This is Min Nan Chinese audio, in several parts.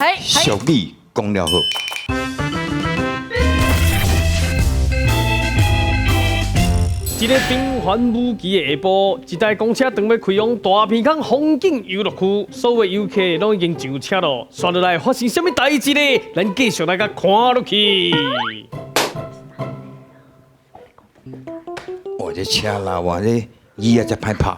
俗语讲了好。一个平凡无奇的下晡，一台公车准欲开往大鼻空风景游乐区，所有游客拢已经上车咯。煞落来发生啥物代志呢？咱继续来共看落去。哇，这车啦，哇，这椅仔遮歹拍。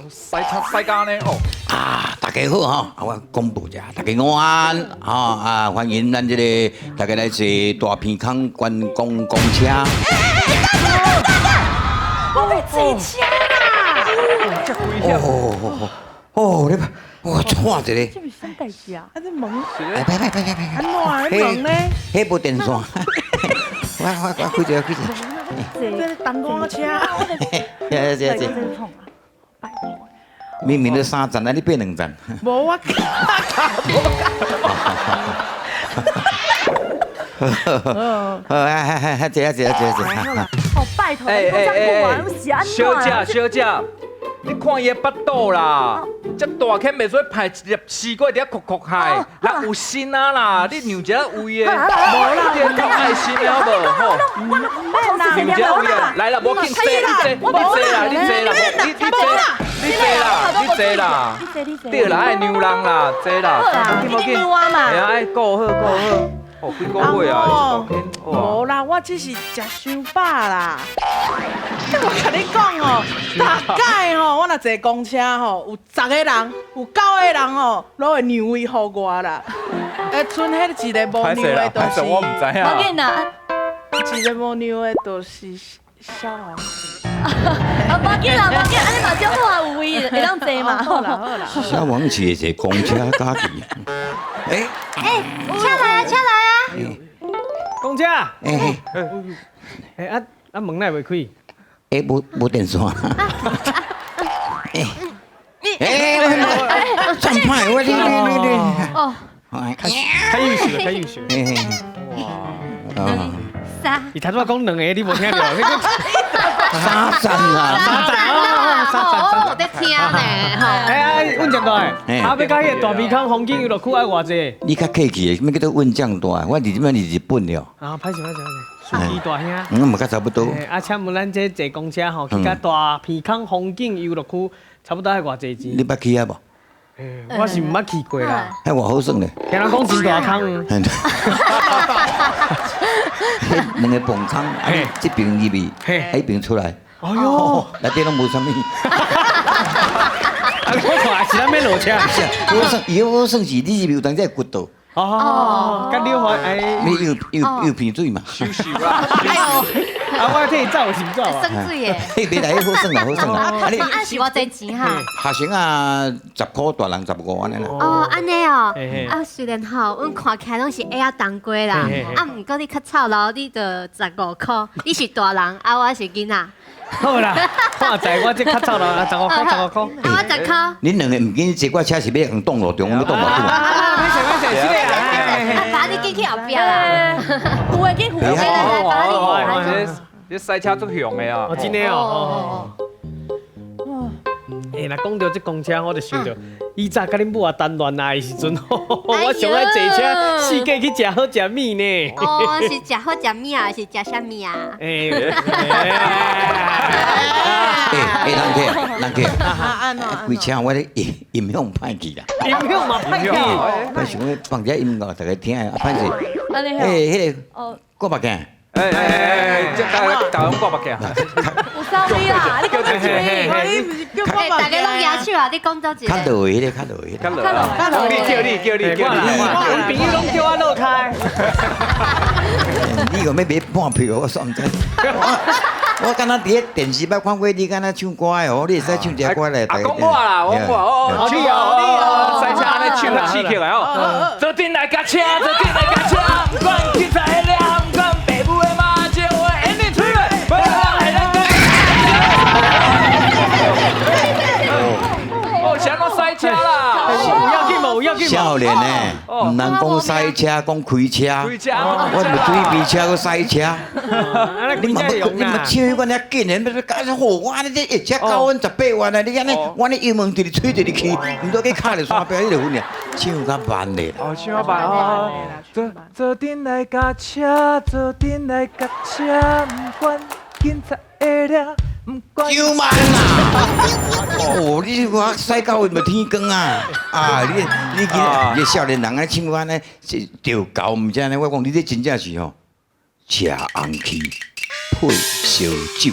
塞车塞到按呢哦。啊，大家好吼，啊，我广播一下，大家午安，吼啊，欢迎咱这个大家来坐大鼻空观光公车。我欲坐车啦！哦哦，你我喘一下。这是啥代志啊？啊，这门，哎，别别别别别！按怎彼门呢？彼无电线。我我我开一下，开一下。这是东光车。这这这。明明都三站，啊，你爬两站。无我，好，哎哎坐啊坐啊坐坐。哦，拜托，你讲这久啊，是按怎？小姐小姐，你看伊的腹肚啦，这大坑袂使派一粒西瓜伫遐哭哭害，人有心啊啦，你让一下位的，无啦，你够爱心的好无？吼，让一下位的，来啦，无紧，坐你坐，你坐啦，你坐啦，你你坐，你坐啦，你坐啦，对啦，爱让人啦，坐啦，无紧无紧，哎呀，爱顾好顾好。哦，几个月啊？无啦，我只是食伤饱啦。我共你讲哦，逐摆吼，我若坐公车吼，有十个人，有九个人吼，拢会让位予我啦。哎，賰彼一个无让的，就是我毋知影。无紧啦，一个无让的，就是小王子。啊，无紧啦，无紧，按呢嘛足好啊，有位会当坐嘛。好啦好啦。小王子会坐公车家己。哎哎，车来啊，车来啊！公车。哎哎啊啊门哪会开？哎，无无电线。哎哎，真歹，我你你你。哦。开优秀，开优秀。哇。三。伊头拄仔讲两个，你无听著？三站啊！三站啊！三站。我有在听呢。哎，问酱大，啊，欲到彼个大鼻空风景游乐区爱偌济？你较客气的，啥物叫做问酱大？我伫这摆伫日本了。啊，歹势歹势歹势，司机大兄。嗯，嘛较差不多。啊，请问咱这坐公车吼，去到大鼻空风景游乐区，差不多爱偌济钱？你捌去啊无？我是毋捌去过啦。彼偌好耍咧。听人讲真大空。彼两个磅空，啊，这边入去，彼边出来。哎哟，内底拢无啥物。啊，我看是咱欲落车。好耍，伊好耍是你入去有当才会骨倒。哦，佮你好哎，你又又又鼻水嘛？休息啦。啊，我替伊走是毋走啊？耍水的。嘿，袂来，好耍啦，好耍啦。啊，啊是偌济钱哈？学生啊，10箍，大人15按呢啦。哦，按呢哦。啊，虽然吼，阮看起来拢是矮仔冬瓜啦，啊，毋过你较臭老，你就15箍，你是大人，啊，我是囡仔。好啦，看在我这较臭老，啊，15箍，15箍。啊，我10箍。恁两个毋紧坐我车是欲用挡路中，欲挡偌久？啊，歹势歹势，是的啊。啊，爸，你紧去后壁啦。有的紧，有的来来，爸你。这赛车足凶的啊！哦，真的哦。欸，若讲到这公车，我就想著以前佮恁母仔谈恋爱的时阵，我上爱坐车四界去食好食物呢。哦，是食好食物啊，是食啥物啊？欸，欸，人客，人客，规车我咧音音响歹去啦。音响嘛歹去。我想欲放这音乐，大家听啊，歹势。欸，彼个挂目镜。哎哎哎，这大大家拢挂目镜。有啥物啦？你讲啥物？你毋是叫挂目镜？大家拢举手啊！你讲做一个。较落彼个，较落彼个。较落。较落。你叫你叫你叫你。阮朋友拢叫我落开。你讲欲买半票，我煞毋知。我敢若伫咧电视捌看过你敢若唱歌的哦，你会使唱一个歌来。啊，讲我啦，我我哦，唱哦，赛车按呢唱较刺激的哦。做阵来驾车，做阵来驾车，不管器材的了，不管爸母的骂，只有我的引擎吹袂，无人会当讲。哦，是按怎赛车啦？有要紧，緊無？要緊無？少年呢，毋通講賽車，講開車。開車，我毋水鼻車，閣賽車。你嘛要，你嘛唱阮遐緊的，你講好，我按呢這一車九萬18萬啊！你按呢，我按呢油門直直吹直直去，毋知去卡佇山壁，你就昏去，唱較慢咧。哦，唱較慢哦。做做陣來駕車，做陣來駕車，毋管警察會掠，毋管。傷慢啦！哦，你我駛到咪天光啊！啊，你你今你少年人啊，唱歌按呢是著猴毋知呢。我講你這真正是吼，食紅芪配燒酒。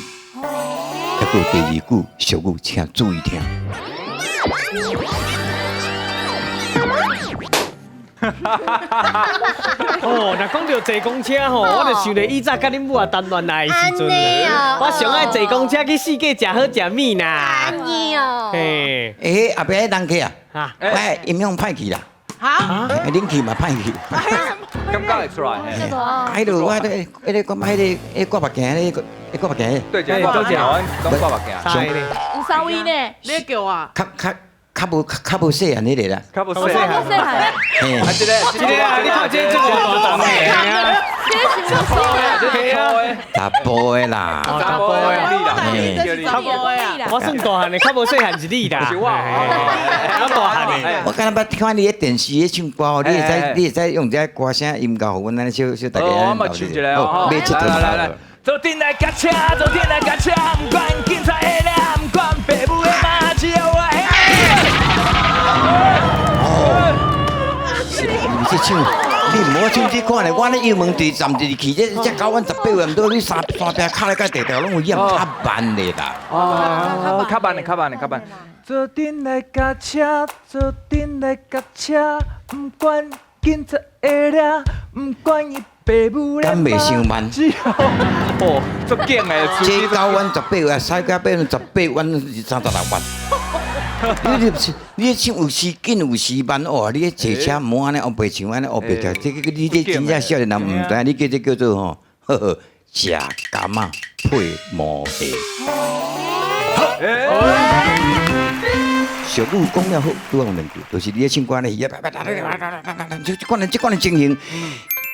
抑閣有第二句俗語，請注意聽。哦，若講著坐公車吼，我就想著以前佮恁母仔談戀愛的時陣，我上愛坐公車去四界食好食物啦。按呢哦。嘿，欸，後壁彼人客啊，哎，音響歹去啦，哈，冷氣嘛歹去。感覺會出來。啊，彼個我彼個彼個彼個彼個掛目鏡，彼個掛目鏡。對，這個掛目鏡。有三位呢，你叫啊？較較。較無較無細漢彼个啦，較無細漢，較無細漢。嘿，啊，這个，這个啊，你看這個這個大膽的，這個是粗的，查埔的啦，查埔的查埔的啦，我算大漢的，較無細漢是你啦，是我，我大漢的。我敢若捌看你咧電視咧唱歌哦，你會使你會使用這歌聲音樂，予阮按呢小小大家。我嘛唱一个哦，來來來，做陣來駕車，做陣來駕車，毋管警察會掠，毋管爸母會罵，只要我會。哦，你這唱，你毋好唱這款咧，我咧油門直站直去，這這9彎18彎，都你山山壁卡咧甲地條攏有影，較慢咧啦。哦，較慢咧，較慢咧，較慢。做陣來駕車，做陣來駕車，毋管警察會掠，毋管伊爸母咧敢袂傷慢？哦，足緊的，這9彎18彎，駛到變18彎36彎。你這你這唱有時緊有時慢哦，你這坐車毋好按呢烏白唱，按呢烏白跳，這個你這真正少年人毋知影，你叫這叫做吼，呵呵，食柑仔配毛蟹。俗語講了好，拄好有兩句，就是你咧唱歌咧，這這款的這款的情形。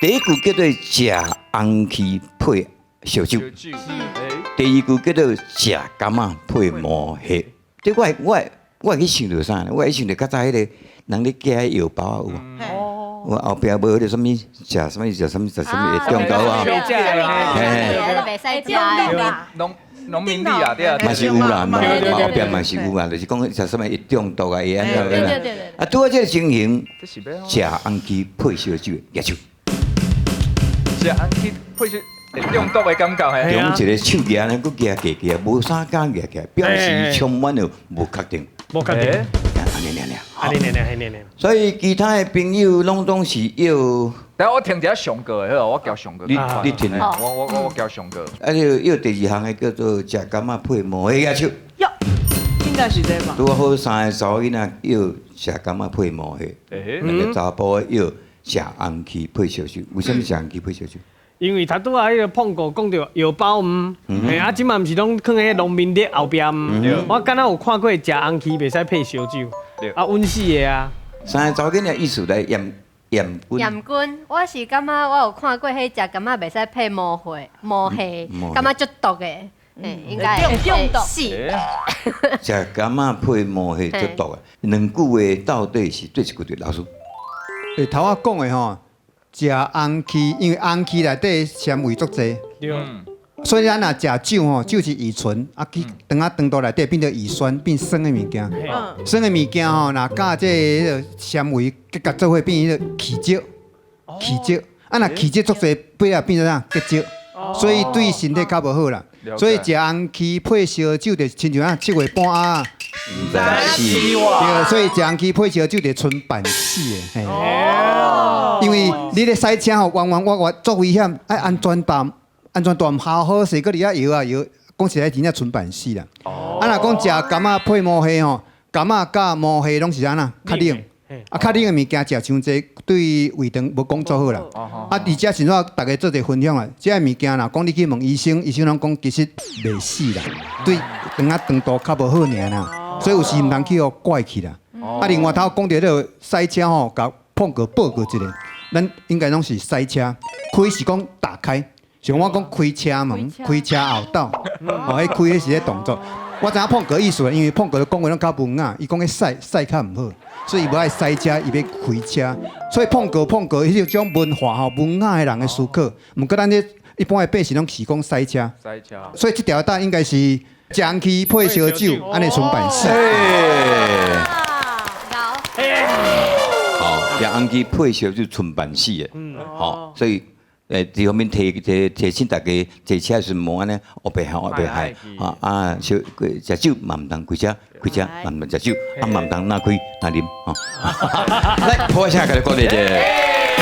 第一句叫做食紅芪配燒酒，第二句叫做食柑仔配毛蟹。這我我我會去想著啥呢？我會想著較早彼個人咧寄彼藥包仔有無？我後壁無彼個啥物食啥物食啥物食啥物會中毒啊？嘿，袂使食的。農農民曆啊，對啊，嘛是有啦，嘛後壁嘛是有啊，就是講食啥物會中毒啊，會按怎按怎。啊，拄好這個情形，食紅芪配燒酒，舉手。食紅芪配燒會中毒的感覺嘿。中一个手舉按呢，閣舉加加，無啥敢舉起來，表示充滿了無確定。無確定。按呢爾爾，按呢爾爾，按呢爾。所以其他的朋友攏總是要。等下我聽一下上個的，好，我交上個。你你聽。我我我我交上個。啊，你要第二項的叫做食柑仔配毛蟹舉手。喲，應該是這吧。拄好三個查某囡仔要食柑仔配毛蟹，兩個查埔的要食紅芪配燒酒。為啥物食紅芪配燒酒？因為頭拄仔彼個碰過講著藥包毋，嘿啊，這馬毋是攏囥佇農民曆後壁毋，我敢若有看過食紅芪袂使配燒酒，啊，穩死的啊。三個查某囡仔意思來驗驗軍。驗軍，我是感覺我有看過彼食柑仔袂使配毛蟹，毛蟹感覺足毒的，嘿，應該會中毒。死。食柑仔配毛蟹足毒的，兩句話到底是對一句對？老師。欸，頭仔講的吼。食紅芪，因為紅芪內底纖維足濟，所以咱若食酒吼，酒是乙醇，啊去腸仔腸道內底變做乙酸，變酸的物件。酸的物件吼，若佮這个纖維結合做伙變彼个氣石，氣石。啊，若氣石足濟，尾仔變做啥結石，所以對身體較無好啦。所以食紅芪配燒酒，就親像啊七月半仔。毋知死。對，所以食紅芪配燒酒就賰辦死的。嘿。因為你咧駛車吼，彎彎彎彎足危險，愛安全帶，安全帶毋好好勢，閣佇遐搖啊搖，講實在真正賰辦死啦。啊，若講食柑仔配毛蟹吼，柑仔佮毛蟹攏是按怎較冷，啊較冷的物件食傷濟，對胃腸無講足好啦。啊，而且先怎逐家做一个分享啊，這个物件若講你去問醫生，醫生攏講其實袂死啦，對腸仔腸道較無好爾啦，所以有時毋通去予怪去啦。啊，另外頭講著彼个驶車吼，共碰過報告一下，咱應該攏是駛車，開是講打開，像我講開車門、開車後斗，哦，彼開彼是咧動作。我知影碰過意思，因為碰過講話攏較文雅，伊講彼駛駛較毋好，所以伊無愛駛車，伊欲開車。所以碰過碰過，彼種文化吼文雅的人的思考。毋過咱這一般的百姓攏是講駛車。駛車。所以這條答應該是食紅薙配燒酒，按呢賰辦死。好，食紅薙配燒酒賰辦死的。好，所以這方面提醒大家坐車時莫按呢烏白害烏白害，啊啊，燒食酒嘛毋通開車，開車嘛毋通食酒，啊嘛毋通若開若啉，吼。來，破聲共你鼓勵一下。